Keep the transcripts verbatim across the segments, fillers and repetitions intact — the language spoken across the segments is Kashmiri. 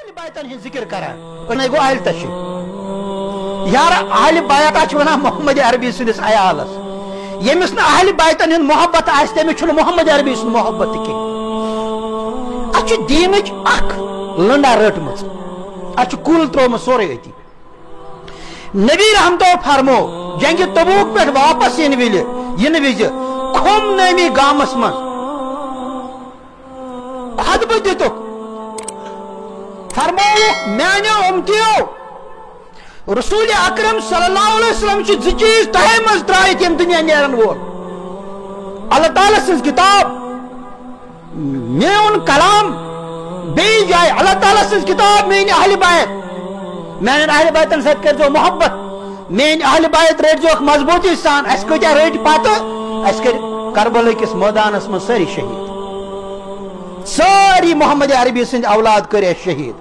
اہل بیتن ہٕنٛز ذکر کران، یہِ گوٚو اہل تشیع۔ یار، اہل بیت چھِ ونان محمد عربی سٕنٛدِس عیالس۔ ییٚمِس نہٕ اہل بیتن ہُنٛد محبت آسہِ، تٔمِس چھُنہٕ محمد عربی سُنٛد محبت تہِ کینٛہہ۔ اَتھ چھُ دیٖنٕچ اکھ لٔنڈا رٔٹمٕژ، اَتھ چھُ کُل ترٛوومُت سورُے أتی۔ نبی رحمتو فرمو، جنگِ تبوک پٮ۪ٹھ واپس یِنہٕ وِلہِ، یِنہٕ وِزِ کھوٚم نٲمی گامس منٛز خطبہٕ دِتُکھ، فرمووُکھ، میانیو اُمتیو، رسول اکرم صلی اللہ علیہ وسلم چھِ زٕ چیٖز تۄہے منٛز ترٲوِتھ ییٚمہِ دُنیا نیرن وول۔ اللہ تعالیٰ سٕنٛز کِتاب، میون کلام، بیٚیہِ جایہِ اللہ تعالیٰ سٕنٛز کِتاب، میٲنۍ اہل بیت، میانٮ۪ن اہل بیتن سۭتۍ کٔرۍزیو محبت، میٲنۍ اہل بیت رٔٹۍزیوکھ مضبوٗطی سان۔ اَسہِ کۭتیٛاہ رٔٹۍ پتہٕ؟ اَسہِ کٔرۍ کربلہٕ کِس مٲدانس منٛز سٲری شہیٖد، سٲری محمد عربی سٕنٛدۍ اولاد کٔرۍ اَسہِ شہیٖد۔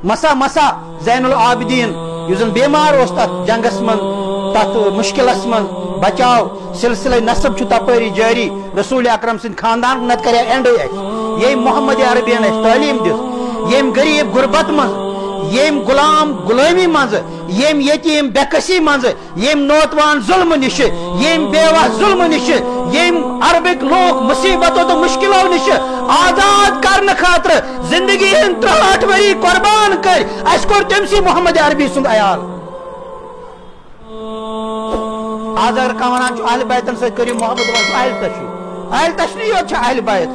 مسا مسا زین العابدین، یُس زن بیمار اوس تتھ جنگس منٛز، تتھ مشکلس منٛز، بچاو سلسلہ نسب چھُ تپٲری جٲری۔ رسول اکرم سٕنٛدۍ خاندان نتہٕ کرے اینڈے اَسہِ۔ ییٚمۍ محمد عربین اَسہِ تعلیٖم دِژ، ییٚمۍ غریٖب غربت منٛز، ییٚمۍ غلام غلٲمی منٛز، ییٚمۍ یتیٖم بے کسی منٛز، ییٚمۍ نوتوان ظلمہٕ نِشہِ، ییٚمۍ بیوہ ظلمہٕ نِشہِ، ییٚمۍ عربٕکۍ لوٗکھ مُصیٖبتو تہٕ مُشکِلو نِشہِ آزاد کرنہٕ خٲطرٕ زندگی ہٕنٛدۍ ترٛہٲٹھ ؤری قۄربان کٔرۍ، اَسہِ کوٚر تٔمۍ سٕے محمد عربی سُنٛد عیال۔ آز اگر کانٛہہ ونان چھُ اہل بیتن سۭتۍ کٔرِو محبت، دپان چھُ اہل تشیع۔ اہل تشیع یوت چھِ اہل بیت۔